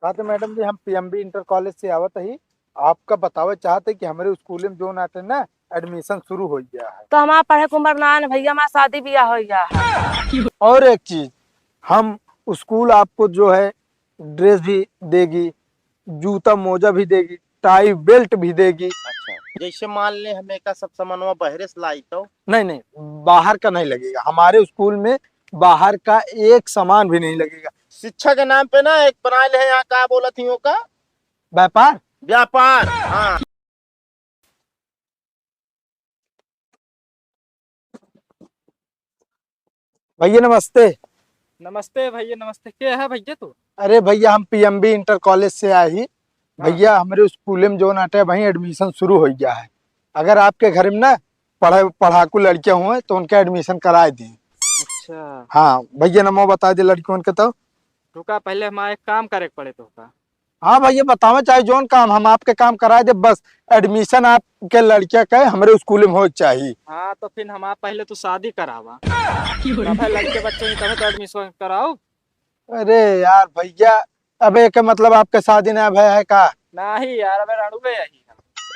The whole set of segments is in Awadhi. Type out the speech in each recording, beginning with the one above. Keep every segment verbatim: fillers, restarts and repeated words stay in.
हाँ, तो मैडम जी, हम पीएमबी इंटर कॉलेज से आवत ही, आपका बतावे चाहते कि हमरे स्कूल में जौन आटे ना, एडमिशन शुरू हो गया है। तो हमार पढ़े के उम्र ना है भैया, हमार शादी ब्याह हो गया है। और एक चीज, हम स्कूल आपको जो है ड्रेस भी देगी, जूता मोजा भी देगी, टाई बेल्ट भी देगी। अच्छा, जैसे मान ले हमें का सब सामानवा बहरे से लाई तो? नहीं, नहीं, बाहर का नहीं लगेगा। हमारे स्कूल में बाहर का एक सामान भी नहीं लगेगा। शिक्षा के नाम पे ना एक बना ले हैं, यहाँ का बोलत ही का? व्यापार। व्यापार, हाँ। भैया नमस्ते। नमस्ते भैया, नमस्ते। के है भैया तू? अरे भैया, हम पीएमबी इंटर कॉलेज से आए ही। हाँ। भैया, हमरे स्कूल में जौन आटे वहीं एडमिशन शुरू हो गया है। अगर आपके घर में ना पढ़े, पढ़ाकू लड़कियां हुए तो उनका एडमिशन कराए दें। अच्छा। हाँ भैया, नमो बता दे लड़कियों के तो। रुका, पहले हमारा एक काम करे के पड़े तो का। हाँ भैया, बतावे चाहे जौन काम, हम आपके काम कराए दे, बस एडमिशन आपके लड़किया के हमरे स्कूल में हो चाहिए। हाँ, तो फिर हमार पहले तू शादी करावा। तब है लड़के बच्चे ही, तब तो एडमिशन कराओ। अरे यार भैया, अबे के मतलब आपके शादी ना भय है का? नहीं यार, अबे रणुए यही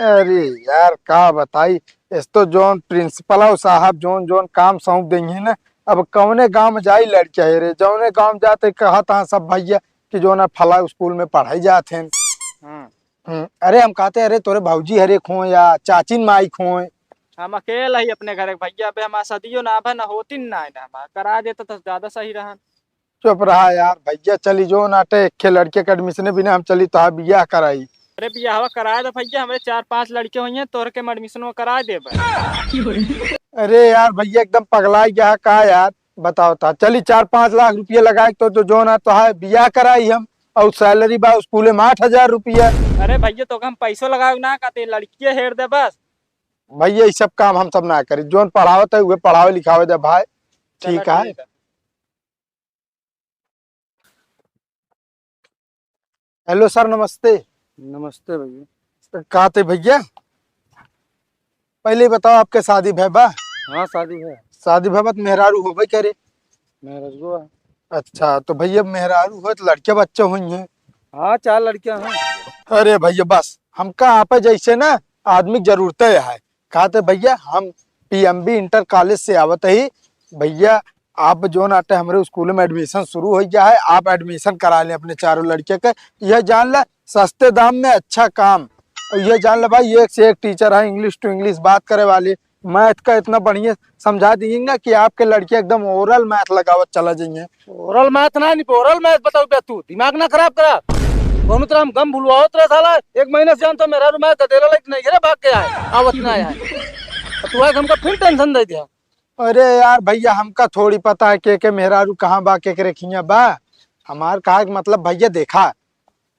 है। अरे यार, का बताई, इस तो जौन प्रिंसिपल साहब जौन जौन काम सौंप देंगे ना, अब कौने गांव में जाई लड़किया है रे, जौने गांव जाते कहा था सब भैया कि जो ना फला स्कूल में पढ़ाई जात हैं। हम्म। हम्म, अरे हम कहते, अरे तोरे भौजी हरे खोए या चाचिन माई खोए। हम अकेला ही अपने घर के भैया, अबे हमार शादियो ना भा ना होती ना, ना हमार करा देता तो ज्यादा सही रहन। चुप रहा यार भैया, चली जो नाटे एक लड़के के एडमिशन बिना हम चली तो बियाह कराई। अरे बियाहवा करा दे भैया, हमरे चार पांच लड़के हुई हैं, तोहरे के हम एडमिशन करा देबे। अरे यार भैया, एकदम पगलाई गया का यार, बताओ ता। चली चार पाँच लाख रुपया लगाए तो, तो जो ना तो है बियाह कराई हम, और सैलरी बा स्कूल में आठ हजार रुपया। अरे भैया, तो हम पैसो लगावे ना कहते, लड़किए हेर दे बस। भैया, ये सब काम हम सब ना करी, जोन पढ़ावत है उहे पढ़ावे लिखावे दे भाई। चलो ठीक है। ठीक है। हेलो सर, नमस्ते। नमस्ते भैया। सर, का ते भैया, पहले बताओ, आपके शादी भय बा? हाँ, शादी है। शादी भय बा तो मेहरारू होबे करे? मेहरारू है। अच्छा, तो भैया, मेहरारू हो तो लड़के बच्चे हुई हैं? हाँ, चार लड़कियां हैं। अरे भैया, बस हमका आप जैसे ना आदमी की जरूरत है। का ते भैया, हम पीएमबी इंटर कॉलेज से आवत ही। भैया, आप जो नाटे हमरे स्कूल में एडमिशन शुरू हो गया है, आप एडमिशन करा लें अपने चारों लड़के के। यह जान ले, सस्ते दाम में अच्छा काम। और यह जान ले भाई, एक से एक टीचर है, इंग्लिश टू इंग्लिश बात करे वाली। मैथ का इतना बढ़िया समझा दिए ना कि आपके लड़के एकदम ओरल मैथ लगावत चला जाइए। ओरल मैथ ना, नहीं ओरल मैथ बताओ बे, तू दिमाग ना खराब करा। कौनो तरह हम गम भुलवावत रहे साला। एक महीने से जानता मेहरारू मैथ गदेला लेके नहीं रे, भाग के आए, आवत ना आए। तू आज हमका फिर टेंशन दे दिया। अरे यार भैया, हमका थोड़ी पता है के के मेहरारू कहाँ बा, के के रेखिया बा। हमार कहा के मतलब भैया, देखा,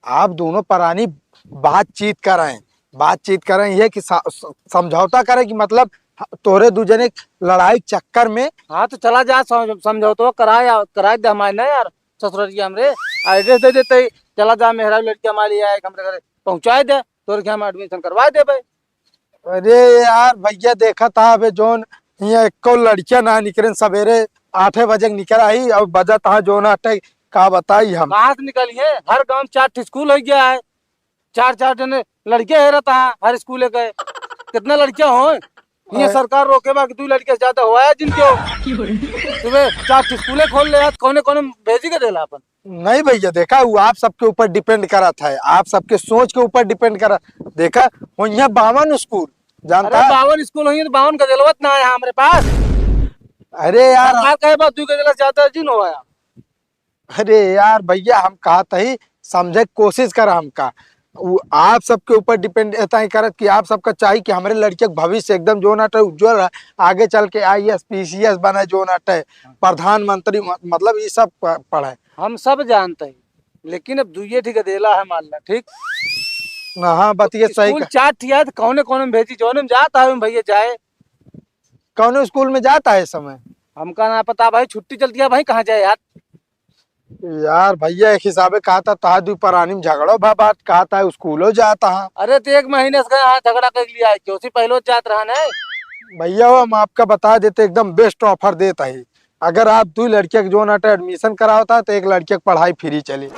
आप दोनों परानी बातचीत करें, बातचीत करें, ये कि सा-, स-, समझौता करें कि मतलब ह-, तोरे दू जने लड़ाई के चक्कर में। हाँ, तो चला जा, सम-, समझौता कराए, कराए दे हमारे ना यार, ससुररिया हमरे एड्रेस दे देते, चला जा, मेहरारू लड़की हमारे लिए आए, हमरे घरे पहुँचाए दे, तोरे के हम एडमिशन करवा देबे। अरे यार भैया, देखा था अबे जोन हियाँ एको लड़किया ना निकरेन, सवेरे आठे बजे के निकर आई और बजत हा जोन आटे, का बताई हम। कहाँ से निकली है? हर गांव में चार ठे स्कूल हो गया है, चार चार जने लड़के हेरत हा हर स्कूल के। कितना लड़कियां हो? ये अरे। सरकार रोके बा कि दू लड़के से ज्यादा हुआ है जिनके हो। सुबह चार ठे स्कूले खोल ले, आज कौने कौने भेजी के देला अपन। नहीं भैया, देखा, वो आप सबके ऊपर डिपेंड करत है, आप सबके सोच के ऊपर डिपेंड करत। देखा, वहीं बावन स्कूल, जानता अरे है? बावन स्कूल होइए तो बावन का जलवत ना है हमरे पास। अरे यार, सरकार कहे बा, दू के जला ज्यादा जिन हो आया। अरे यार भैया, हम कहत ही, समझे के कोशिश कर हमका। वो आप सबके ऊपर डिपेंड एता ही करत कि आप सबका चाहिए कि हमरे लड़के के भविष्य एकदम जो ना टे उज्जवल रहे, आगे चल के आईएएस, पीसीएस बने, जो ना टे प्रधानमंत्री, म-, मतलब ये सब प-, पढ़े। हम सब जानते हैं, लेकिन अब दुइये ठीक देला है, मान ला, ठीक? हाँ, हाँ, बात ये सही स्कूल का। चार ठिया है, तो कौने कौने में भेजी, जौने में जाता है, भैया जाए। कौने स्कूल में जाता है इस समय? हमका ना पता भाई, छुट्टी चलती है भाई, कहाँ जाए यार? यार भैया, एक हिसाबे कहा था, तहा दुई परानी में झगड़ो भा बात, कहा था स्कूलो जाता है। अरे, तो एक महीने से गए, हाँ, झगड़ा कर लिया है, क्यों सी पहले जात रहा नहीं? भैया, वो हम आपका बता देते, एकदम बेस्ट ऑफर देता है। अगर आप दुई लड़किया के जो ना एडमिशन करावता है, तो एक लड़किया के पढ़ाई फ्री चली।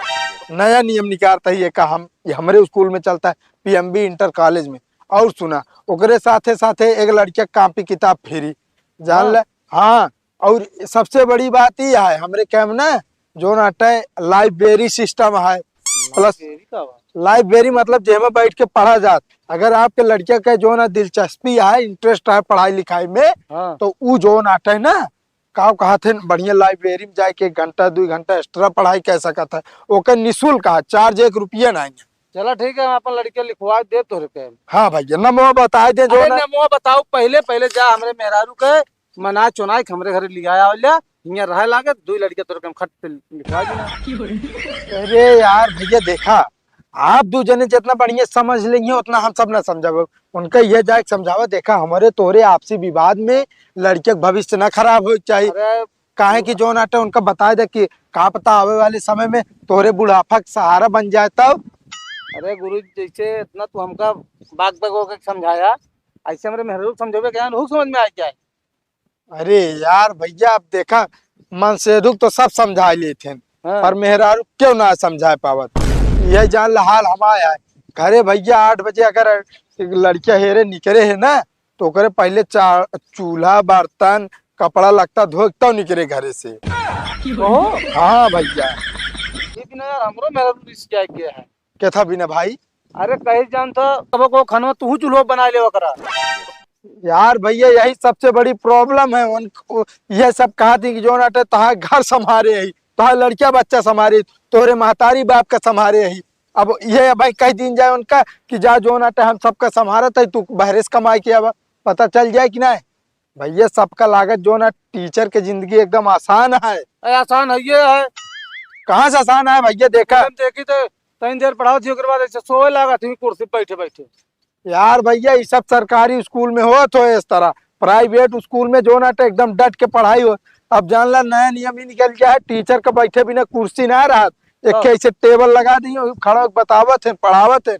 नया नियम निकारता ही एका हम, ये हमरे स्कूल में चलता है, पीएमबी इंटर कॉलेज में। और सुना, ओकरे साथे साथे एक लड़किया क कॉपी किताब फ्री, जान हाँ। ले। हाँ, और सबसे बड़ी बात ई है, हमरे कैंप ना जौन अटे लाइब्रेरी सिस्टम है, प्लस लाइब्रेरी का बा? लाइब्रेरी मतलब जेमे बैठ के पढ़ा जात। अगर आपके लड़किया के जौन दिलचस्पी है, इंटरेस्ट है पढ़ाई लिखाई में, हाँ। तो ऊ जौन अटे ना, का कहत है, बढ़िया लाइब्रेरी में जाके एक घंटा, दू घंटा एक्स्ट्रा पढ़ाई कर सकत है, ओकर निःशुल्क है, चार्ज एक रुपया नहीं है। चला ठीक है, हम अपन लड़किया लिखवा दे तोहरे के। हाँ भैया, नमवा बताए दे जो अरे ना। नमवा बताओ, पहले, पहले जा हमरे मेहरारू के मना चुनाई के हमरे घरे लिया आओ ले, हियां रहे लागे, दू लड़किया तोहरे के हम खट पे लिखवा देना। अरे यार भैया, देखा, आप दू जने जितना बढ़िया समझ लेंगे उतना हम सब ना समझावे। उनका यह जाके समझावा, देखा, हमरे तोहरे आपसी विवाद में लड़के के भविष्य ना खराब हो चाहिए। अरे काहे कि जौन आटे उनका बताए दे कि का पता आवे वाले समय में तोहरे बुढ़ापा के सहारा बन जाए तब। अरे गुरु, जैसे इतना तू हमका बाग बाग होके समझाया, ऐसे हमरे मेहरारू के समझावे के हूँ समझ में आ जाए। अरे यार भैया, अब देखा, मनसेधु के तो सब समझा लेते हैं, हाँ। पर मेहरारू क्यों ना समझा पावत। यह जान ला हाल हमारा है। घरे भैया आठ बजे अगर एक लड़किया हेरे निकले है ना, तो ओकरे पहले चा-, चूल्हा, बर्तन, कपड़ा लत्ता धो के तब निकले घरे से। ओहो। हाँ भैया। ये बिना यार हमरो मेहरारू रिस जाए गया है। के था बिना भाई? अरे कहीं जान तो तब को खाना तू चूल्हो बना ले ओकरा। यार भैया, यही सबसे बड़ी प्रॉब्लम है। उन, उ-, ये सब कहा थी कि जौन आटे तहार घर संभारे ही, तहार लड़किया बच्चा संभारे, तोहरे महतारी बाप का संभारे ही। अब ये भाई कह दीन जाए उनका कि जा जौन आटे हम सबका संभारत है, तू बहरे से कमाई के अब पता चल जाए कि नहीं। भैया, सबका लागत जौन है टीचर के जिंदगी एकदम आसान है। अरे आसान है ये है। कहाँ से आसान है भैया? देखा। हम देखी तो तीन देर पढ़ाओ थी, ओकर बाद ऐसे सोए लागा थी कुर्सी पे बैठे बैठे। यार भैया, ये सब सरकारी स्कूल में होत हो इस तरह, प्राइवेट स्कूल में जौन आटे एकदम डट के पढ़ाई हो। अब जान ला नया नियम ही निकल गया है, टीचर के बैठे बिना कुर्सी ना रहत, एक हाँ। ऐसे टेबल लगा दी, खड़ा होके बतावत है, पढ़ावत है।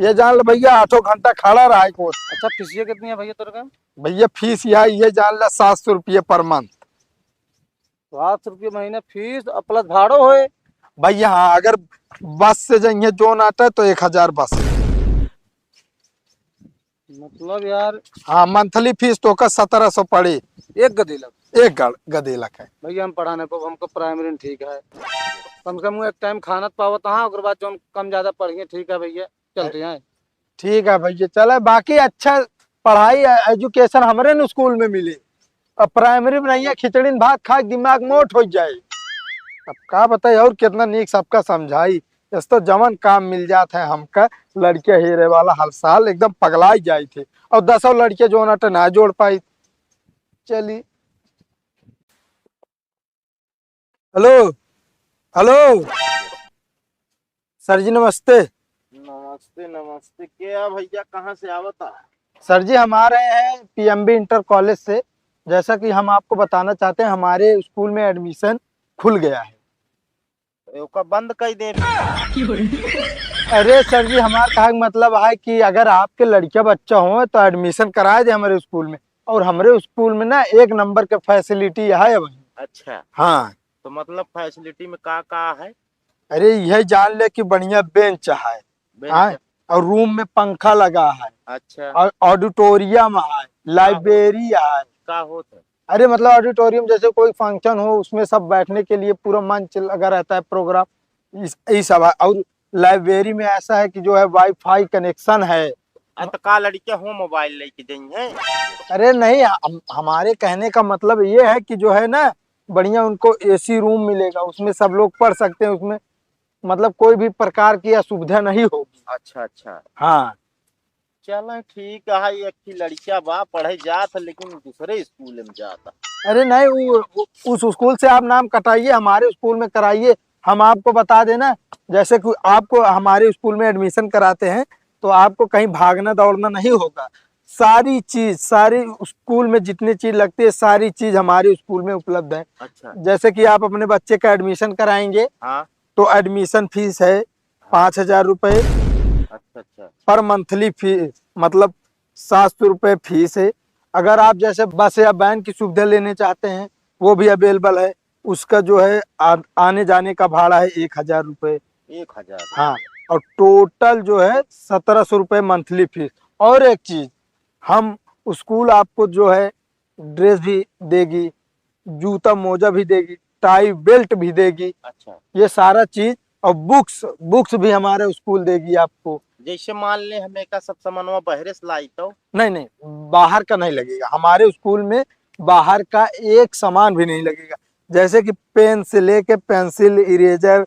ये जान लो भैया, आठों घंटा खड़ा रहा है कोच। अच्छा, फीसिया कितनी है भैया तेरे का? भैया, फीस यह, ये जान ला, सात सौ रुपये पर मंथ। सात सौ रुपये महीना फीस और प्लस भाड़ो होए? भैया हाँ, अगर बस से जाइए जौन आटे तो एक हजार बस है। मतलब यार। हाँ, मंथली फीस तो का सत्रह सौ पड़ी। एक गदेला? एक गड़-, गदेला का है। भैया हम पढ़ा नहीं पाओ, हमको प्राइमरी में ठीक है, कम से कम एक टाइम खाना तो पावत हाँ, ओकर बाद जौन कम ज्यादा पढ़िए ठीक है भैया, चलते हैं। ठीक है भैया, चले, बाकी अच्छा पढ़ाई, एजुकेशन हमरे न स्कूल में मिले। अब प्राइमरी में नहीं है, खिचड़ी न भात खा के दिमाग मोट हो जाए। अब का बताई और कितना नीक सबका समझाई। इस तो जवन काम मिल जात है हमका, लड़के हेरे वाला हर साल एकदम पगलाई जाई थे और दसों लड़के जौन आटे ना जोड़ पाई। चली। हेलो, हेलो। सर जी नमस्ते। नमस्ते, नमस्ते। के आ भैया, कहाँ से आवता? सर जी, हम आ रहे हैं पीएमबी इंटर कॉलेज से। जैसा कि हम आपको बताना चाहते हैं, हमारे स्कूल में एडमिशन खुल गया है। ए, ओका बंद कर दे। अरे सर जी, हमार कहे का मतलब है कि अगर आपके लड़किया बच्चा हो तो एडमिशन कराए दे हमारे स्कूल में। और हमरे स्कूल में ना एक नंबर के फैसिलिटी है अबहीं। अच्छा। हाँ। तो मतलब फैसिलिटी में का का है? अरे यह जान ले कि बढ़िया बेंच है, बेंच हाँ, है। और रूम में पंखा लगा है। अच्छा। और ऑडिटोरियम है, का होत-, लाइब्रेरी है। का होत है? अरे मतलब ऑडिटोरियम जैसे कोई फंक्शन हो, उसमें सब बैठने के लिए पूरा मंच लगा रहता है, प्रोग्राम, इस, यही सब है। और लाइब्रेरी में ऐसा है कि जो है वाईफाई कनेक्शन है। आ, तो का लड़किया हो मोबाइल लेके जाई हैं? अरे नहीं, हम, हमारे कहने का मतलब ये है कि जो है ना, बढ़िया उनको एसी रूम मिलेगा, उसमें सब लोग पढ़ सकते हैं, उसमें मतलब कोई भी प्रकार की असुविधा नहीं होगी। अच्छा, अच्छा। हाँ। चलो ठीक है, एक ही लड़किया बा, पढ़े जात है, लेकिन दूसरे स्कूल में जाता। अरे नहीं, वो, वो, उस स्कूल से आप नाम कटाइए, हमारे स्कूल में कराइए। हम आपको बता देना, जैसे कि आपको हमारे स्कूल में एडमिशन कराते हैं, तो आपको कहीं भागना दौड़ना नहीं होगा। सारी चीज, सारी स्कूल में जितनी चीज लगती है, सारी चीज हमारे स्कूल में उपलब्ध है। अच्छा। जैसे कि आप अपने बच्चे का एडमिशन कराएंगे, हाँ। तो एडमिशन फीस है पाँच हजार रुपये। अच्छा, अच्छा। पर मंथली फीस, मतलब सात सौ रुपये फीस है। अगर आप जैसे बस या वैन की सुविधा लेने चाहते हैं, वो भी अवेलेबल है। उसका जो है आ-, आने जाने का भाड़ा है एक हजार रुपये। एक हजार। हाँ, और टोटल जो है सत्रह सौ रुपये मंथली फीस। और एक चीज, हम स्कूल आपको जो है ड्रेस भी देगी, जूता मोजा भी देगी, टाई बेल्ट भी देगी। अच्छा। ये सारा चीज और बुक्स, बुक्स भी हमारे स्कूल देगी आपको। जैसे मान ले हम एका सब सामानवा बहरे से लाई तो? नहीं, नहीं, बाहर का नहीं लगेगा। हमारे स्कूल में बाहर का एक सामान भी नहीं लगेगा। जैसे कि पेन से लेके पेंसिल, इरेजर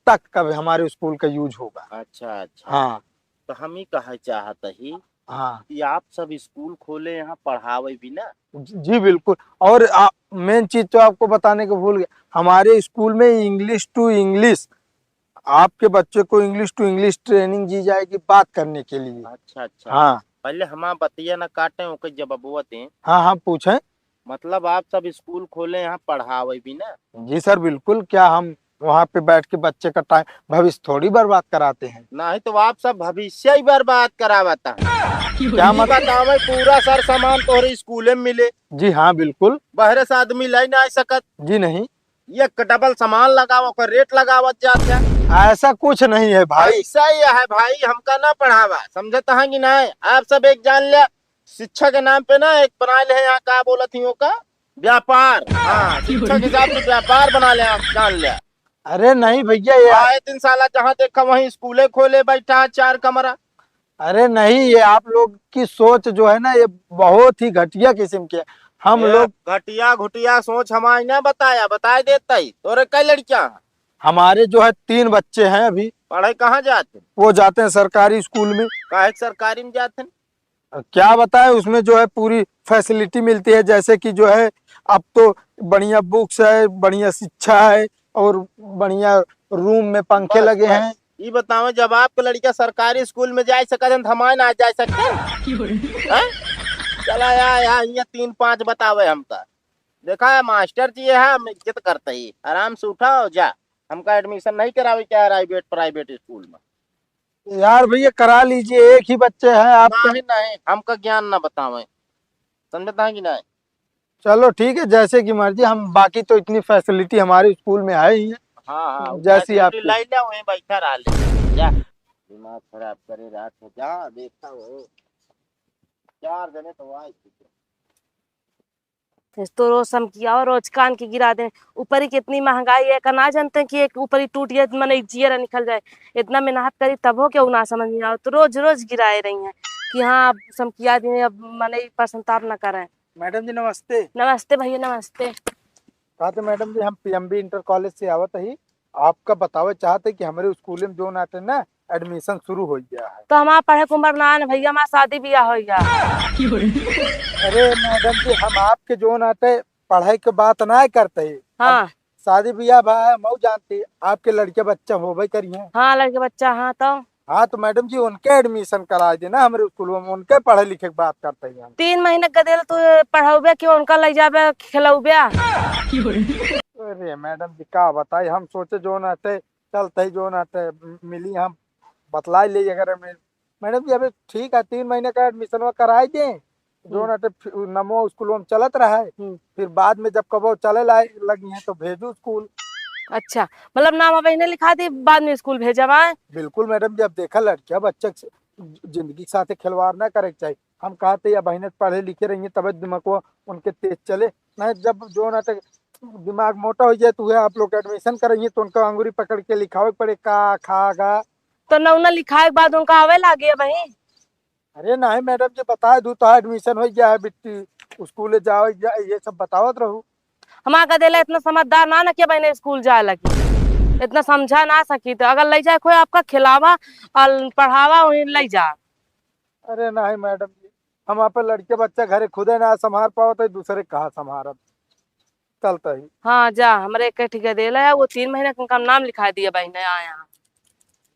तक का भी हमारे स्कूल का यूज होगा। अच्छा, अच्छा। हाँ। तो हम ही कहे चाहत ही हाँ। कि आप सब स्कूल खोले, यहाँ पढ़ावे भी ना। जी, जी, बिल्कुल। और आ, मेन चीज तो आपको बताने को भूल गया, हमारे स्कूल में English to English, आपके बच्चे को English to English ट्रेनिंग दी जाएगी बात करने के लिए। अच्छा, अच्छा। हाँ। पहले हमार बतिया ना काटे, ओके जवाबवा दें। हाँ, हाँ, पूछें। मतलब आप सब स्कूल खोले, यहाँ पढ़ावे भी ना? जी सर, बिल्कुल। क्या हम वहाँ पे बैठ के बच्चे का टाइम, भविष्य थोड़ी बर्बाद कराते हैं? नहीं तो आप सब भविष्य ही बर्बाद करावता है। क्या ई मत- बतावे, पूरा सर सामान तोहरे स्कूले में मिले? जी हाँ, बिल्कुल। बहरे से आदमी लाई ना आ सकत। जी नहीं। ये क-, डबल सामान लगावा, ओकर रेट लगावत जात है। ऐसा कुछ नहीं है भाई। ऐसा ही है भाई, हमका ना पढ़ावा, समझत हैं कि नहीं? आप सब एक जान ले, शिक्षा के नाम पे ना एक बना ले हैं यहाँ, का बोलत ही ओका, व्यापार। हाँ, शिक्षा के हिसाब से व्यापार बना ले हैं, जान ले। अरे नहीं भैया, ये आए दिन साला जहाँ देखा वहीं स्कूले खोले बैठा है, चार कमरा। अरे नहीं, ये आप लोग की सोच जो है ना, ये बहुत ही घटिया किस्म की है। हम ए, लोग घटिया घुटिया सोच हमारी ना बताया, बताए देता ही। तोरे कई लड़कियां हैं? हमारे जो है तीन बच्चे हैं अभी। पढ़े कहाँ जाते हैं? वो जाते हैं सरकारी स्कूल में। काहे के सरकारी में जाते हैं? क्या बताएं, उसमें जो है पूरी फैसिलिटी मिलती है, जैसे कि जो है अब तो बढ़िया बुक्स है, बढ़िया शिक्षा है और बढ़िया रूम में पंखे बस, लगे बस। हैं। ई बताओ, जब आपके लड़का सरकारी स्कूल में जा सकत हैं, तो हमारे ना जा सकते हैं? हैं? चला यार, यहाँ, यहाँ तीन पांच बतावे हमका। देखा है, मास्टर जी है, हम इज्जत करते ही। आराम से उठा और जा। हमका एडमिशन नहीं करावे क्या प्राइवेट, प्राइवेट स्कूल में? यार भैया, करा लीजिए, एक ही बच्चे हैं आप। नहीं, नहीं, हमका ज्ञान ना बतावे, समझता है कि नहीं? चलो ठीक है, जैसे कि मर्जी। हम बाकी तो इतनी फैसिलिटी हमारे स्कूल में है ही है। हाँ, हाँ, जैसी फैसिलिटी आपकी। लाई ले, वहीं बैठा रह ले। जा, दिमाग खराब करे रात में, जा देखता हो। चार जने तो आए। तो रोज समकिया और रोज कान के गिरा दे। ऊपरी कितनी महंगाई है, का ना जानते हैं कि एक ऊपरी टूट गया, मने जियरा निकल जाए। इतना मेहनत करी तब हो क्या ना समझ में आओ, तो रोज रोज गिराए रही हैं कि हाँ, अब समकिया दिन, अब मने पसंताप ना करें। मैडम जी नमस्ते। नमस्ते भैया, नमस्ते। कहते मैडम जी, हम पीएमबी इंटर कॉलेज से आवत ही, आपका बतावे चाहते कि हमरे स्कूल में जोन आटे ना एडमिशन शुरू हो गया है। तो हमार पढ़े के उम्र ना है ना भैया, हमार शादी ब्याह हो गया। अरे मैडम जी, हम आपके जोन आटे पढ़ाई के बात ना करते ही। हाँ। अब शादी ब्याह बा, मऊ जानती, आपके लड़के बच्चा होबे करिए। हाँ, लड़के बच्चा, हाँ तो। हाँ, तो मैडम जी, उनके एडमिशन करा देना हमरे स्कूल में, उनके पढ़े लिखे के बात करते हैं हम। तीन महीने का दिल तू पढ़ौबे कि उनका ले जाबे खिलौबे? अरे मैडम जी, का बताई, हम सोचे जोन आटे चलते ही जोन आटे मिली, हम बतलाई ले अगर हमें। मैडम जी, अबे ठीक है, तीन महीने का एडमिशन कराई दे, जोन हम्म। आटे फि-, नमो स्कूल में चलत रहा है, हम्म। फिर बाद में जब कबो चले लाए लगी हैं तो भेजू स्कूल। अच्छा, मतलब नाम अब इन्हें लिखा दी, बाद में स्कूल भेजब आए? बिल्कुल मैडम जी, अब देखा लड़किया बच्चा के जिंदगी के साथ खिलवाड़ ना करे के चाहिए। हम कहते या बहिने पढ़े लिखे रहिए तब दिमागवा उनके तेज चले, नहीं जब जोन आटे दिमाग मोटा हो जाए तो वह आप लोग एडमिशन कराइए तो उनका अंगुरी पकड़ के लिखावे के पड़े, का, खा, गा। तो नौना लिखाए के बाद उनका आवे लागे भाई? अरे नहीं मैडम जी, बताए दू तो एडमिशन हो गया है बिट्टी, स्कूल जाओ जा, ये सब बतावत रहू। हमार का देला इतना समझदार ना ना कि बहने स्कूल जाए लगी, इतना समझा ना सकी। तो अगर ले जाए कोई आपका खिलावा और पढ़ावा वहीं ले जा। अरे नहीं मैडम जी, हम अपन लड़के बच्चा घरे खुदे ना संभाल पावत है, दूसरे कहाँ संभारब? चलता ही। हाँ जा, हमरे एक ठिका देला है, वो तीन महीने का नाम लिखा दिया बहने आया।